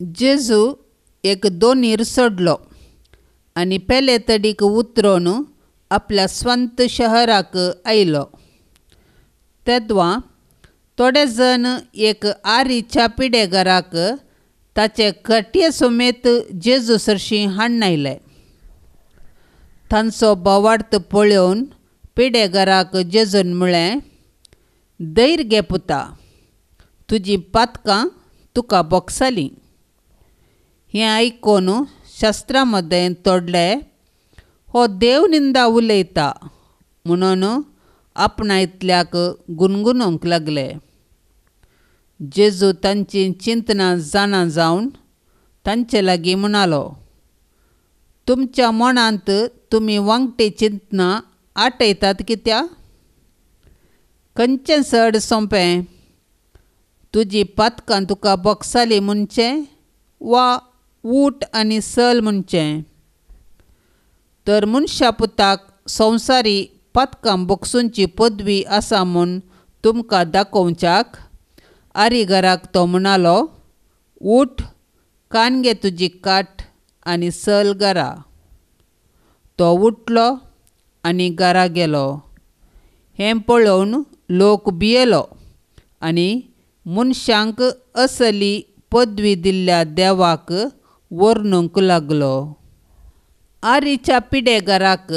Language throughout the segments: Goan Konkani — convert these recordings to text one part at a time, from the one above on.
जेजू एक दोनीर सोडलो आनी पेले तडीक उतरून आपल्या स्वंत शहराक आयलो. तेद्वां थोडे जण एक आरीच्या पिडेघराक ताचे कटये समेत जेजू सरशीं हाडून आयले. तांचो बोवार्थ पळोवन पिडेघराक जेजून म्हळें, धैर्य घे पुता, तुजीं पातकां तुका बोगसालीं. हें आयकून शास्त्रा मदें तोडले, हो देव निंदा उलयता म्हणून आपणा इतल्याक गुणगुणूंक लागले. जेजू तांचीं चिंतनां जाणा जावन तांचे लागीं म्हणालो, तुमच्या मनांत तुमी वांगटी चिंतनां आटयतात कित्याक? खंयचें चड सोंपें, तुजी पातकां तुका बोगसाली म्हणचें वा ऊठ आनी सल म्हणचें? तर मनशा पुताक संवसारी पातकां बोगसूंची पदवी आसा म्हूण तुमकां दाखोवच्याक आरीघराक तो म्हणालो, ऊठ, कान घे तुजी काट आनी सल घरा. तो उठलो आनी घरा गेलो. हें पळोवन लोक भियेलो आनी मनशांक असली पदवी दिल्ल्या देवाक वर्णूंक लागलो. आरीच्या पिडेघराक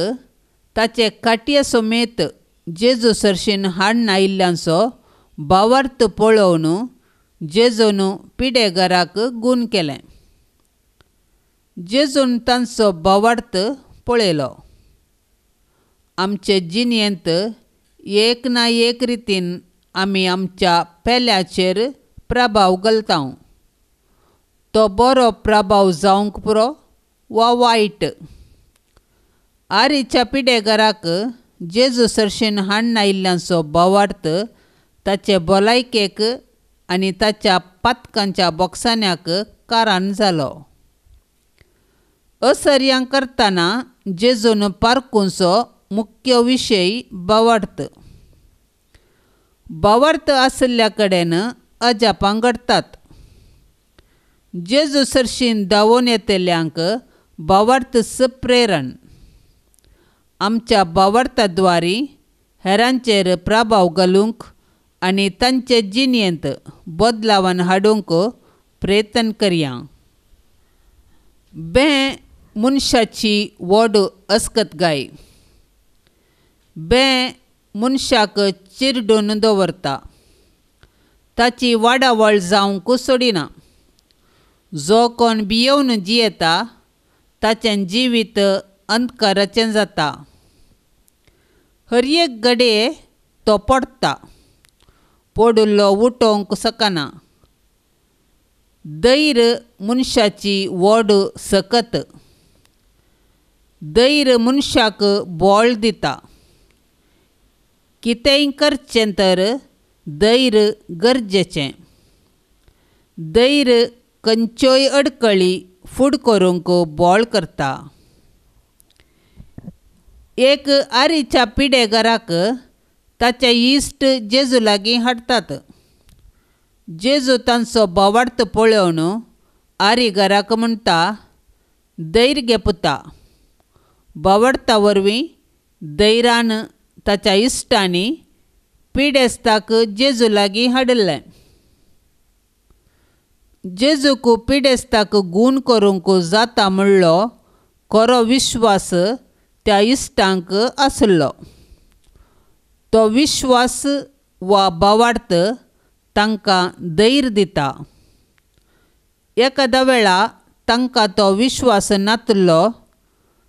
ताचे काटये समेत जेजू सरशीन हाडून आयिल्ल्यांचो भावार्थ पळोवन जेजून पिडेघराक गूण केलें. जेजून तांचो भावार्थ पळयलो. आमचे जिणेंत एक ना एक रितीन आमी आमच्या पेल्याचेर प्रभाव घालता. तो बरो प्रभाव जावंक पुरो वा वायट. आरीच्या पिडेघराक जेजू सरशीन हाडून आयिल्ल्यांचो भावार्थ ताचे भलायकेक आनी ताच्या पातकांच्या बोगसाण्याक कारण जालो. असर्यां करतना जेजून पारखुंचो मुख्य विशय भावार्थ. भावार्थ आशिल्ल्या कडेन अजापां घडटात. जेजू सरशीन धांवून येतल्यांक भावार्थच प्रेरण. आमच्या भावार्थाद्वारी हेरांचेर प्रभाव घालूंक आनी तांचे जिणेंत बदलावन हाडूंक प्रयत्न करया. बें मनशाची व्हड अस्कतगाय. बें मनशाक चिरडून दवरता, ताची वाडावळ जावंक सोडिना. जो कोण भियेवन जियेता ताचें जिवीत अंधकाराचें जाता. हर एक घडये तो पडटा, पडिल्लो उठोवंक शकना. धैर्य मनशाची व्हड सकत. धैर्य मनशाक बळ दिता. कितेंय करचें तर धैर्य गरजेचें. धैर्य खंयच्योय अडकळी फुड करूंक बळ करता. एक आरीच्या पिडेघराक ताचे इश्ट जेजू लागीं हाडटात. जेजू तांचो भावार्थ पळोवन आरीघराक म्हणटा, धैर्य घे पुता. भावार्था वरवीं धैर्यान ताच्या इश्टांनी पिडेस्ताक जेजू लागीं हाडिल्लें. जेजूक पिडेस्ताक गूण करूंक जाता म्हणलो खरो विश्वास त्या इश्टांक आशिल्लो. तो विश्वास वा भावार्थ तांकां धैर्य दिता. एखाद्या वेळा तांकां तो विश्वास नातलो,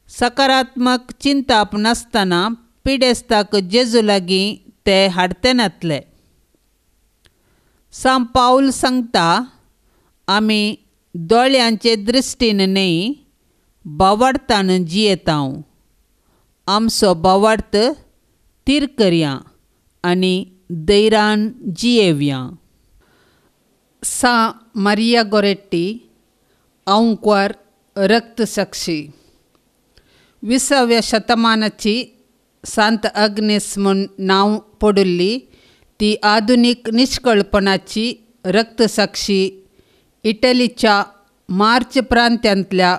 सकारात्मक चिंताप नासतना पिडेस्ताक जेजू लागीं ते हाडते नातले. सांत पावल सांगता, आमी दोळ्यांचे दृश्टीन न्हय भावार्थान जियेता. आमचो भावार्थ थीर करया आनी धैर्यान जियेवया. सा मारिया गोरेट्टी, आंकवार रक्तसाक्षी. 20व्या शतमानाची सांत अग्नेस म्हूण नांव पडिल्ली ती आधुनीक निश्कळपणाची रक्तसाक्षी इटलीच्या मार्च प्रांत्यांतल्या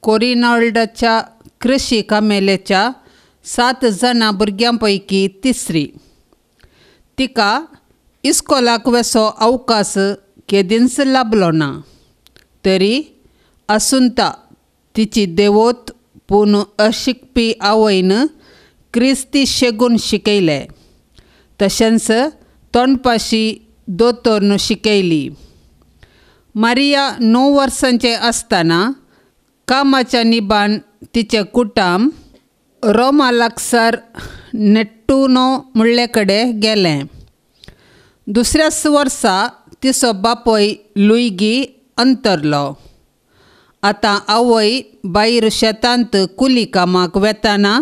कोरिनॉल्डाच्या कृषी कामेलेच्या 7 जाणां भुरग्यां पैकी तिसरी. तिका इस्कोलाक वेसो अवकाश केदींच लाबलो ना, तरी आसुंता तिची देवोत पूण अशिकपी आवयन क्रिस्ती शेगून शिकयले, तशेंच तोंडपाशी दोतोरन शिकयली. मारिया 9 वर्सांचें आसतना कामाच्या निबान तिचें कुटुंब रोमा लागसार नेट्टुनो म्हणले कडेन गेलें. दुसऱ्याच वर्सा तिचो बापूय लुईगी अंतरलो. आतां आवय भायर शेतांत कुली कामाक वेताना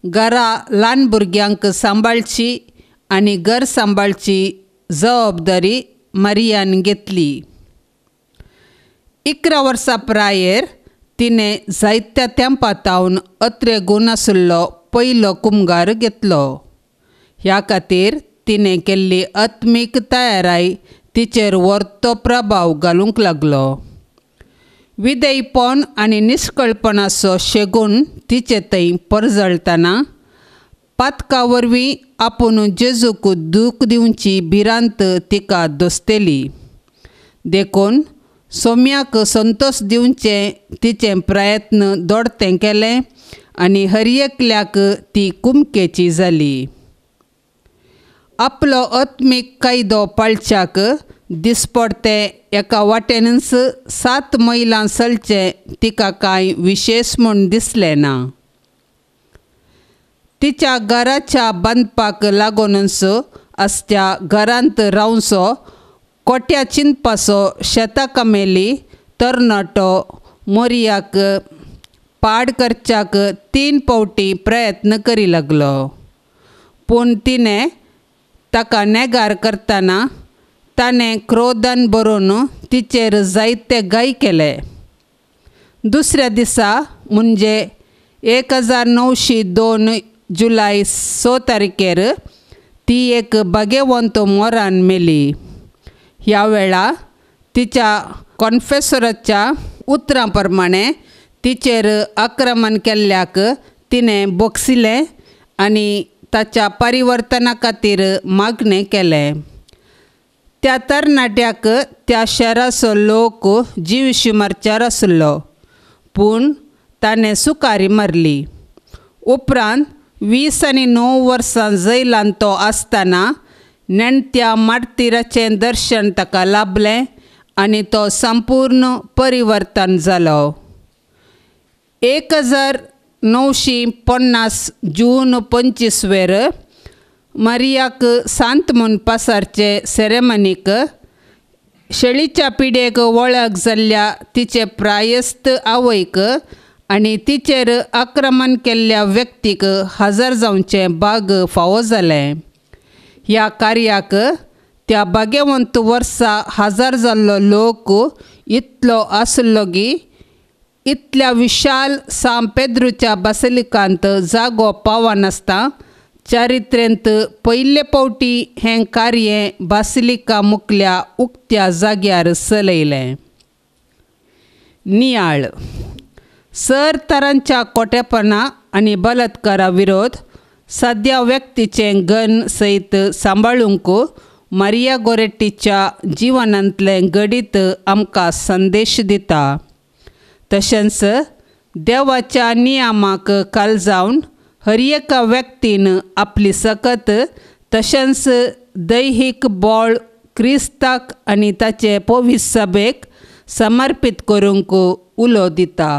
घरा ल्हान भुरग्यांक सांबाळची आनी घर सांबाळची जबाबदारी मारियान घेतली. 11 वर्सां प्रायेर तिणें जायत्या तेंपा तावन अत्रेगून आशिल्लो पयलो कुमगार घेतलो. ह्या खातीर तिणें केल्ली आत्मीक तयाराय तिचेर वर्तो प्रभाव घालूंक लागलो. विधेयपण आनी निश्कळपणाचो शेगून तिचे थंय परजळटना पातका वरवीं आपूण जेजूक दूख दिवची भिरांत तिका दोसतेली. देखून सोम्याक संतोष दिवचे तिचे प्रयत्न दोडतें केलें आनी हर एकल्याक ती कुमकेची जाली. आपलो आत्मीक कायदो पाळच्याक दिसपडते एका वाटेनच 7 मैलां चलचें तिका कांय विशेश म्हूण दिसलें ना. तिच्या घराच्या बांदपाक लागूनच आसच्या घरांत रावचो कोट्या चिंतपाचो शेता कमेली तरणाटो मोरियाक पाड करच्याक 3 फावटी प्रयत्न करी लागलो, पूण तिणें ताका नेगार करतना ताणें क्रोधान भरून तिचेर जायते गाय केले. दुसऱ्या दिसा म्हणजे 1902 जुलय 6 तारखेर ती एक भाग्यवंत मोरान मेली. ह्या वेळा तिच्या कॉन्फेसराच्या उतरां प्रमाणे तिचेर आक्रमण केल्ल्याक तिणें बोगसिलें आनी ताच्या परिवर्तना खातीर मागणें केलें. त्या तरणाट्याक त्या शहराचो लोक जिविशी मारच्यार आसलो, पूण ताणें सुकारी मारली. उपरांत 20 आनी 9 वर्सां जैलान तो आसतना नेणत्या मार्तीराचें दर्शन ताका लाभलें आनी तो संपूर्ण परिवर्तन जालो. 1950 जून 25 वेर मारियाक सांत म्हूण पासारचे सेरेमनीक शेळीच्या पिढेक वळख जाल्ल्या तिचे प्रायस्त आवयक आनी तिचेर आक्रमण केल्ल्या व्यक्तीक हजर जावचें भाग फावो जालें. ह्या कार्याक त्या भाग्यवंत वर्सा हजर जाल्लो लोक इतलो आसलो की इतल्या विशाल सांत पेद्रूच्या बासिलिकांत जागो पावनासतना चारित्रेंत पयले फावटी हें कार्य बासिलिका मुखल्या उक्त्या जाग्यार चलयलें. नियाळ सर तरांच्या कोटेपणा आनी बलात्कारा विरोध सद्या व्यक्तीचें गण सयत सांबाळूंक मारिया गोरेट्टीच्या जिवनांतलें घडीत आमकां संदेश दिता. तशेंच देवाच्या नियमाक काल जावन हर एका व्यक्तीन आपली सकत तशेंच दैहीक बळ क्रिस्ताक आनी ताचे पवित्र सभेक समर्पीत करूंक उलो दिता.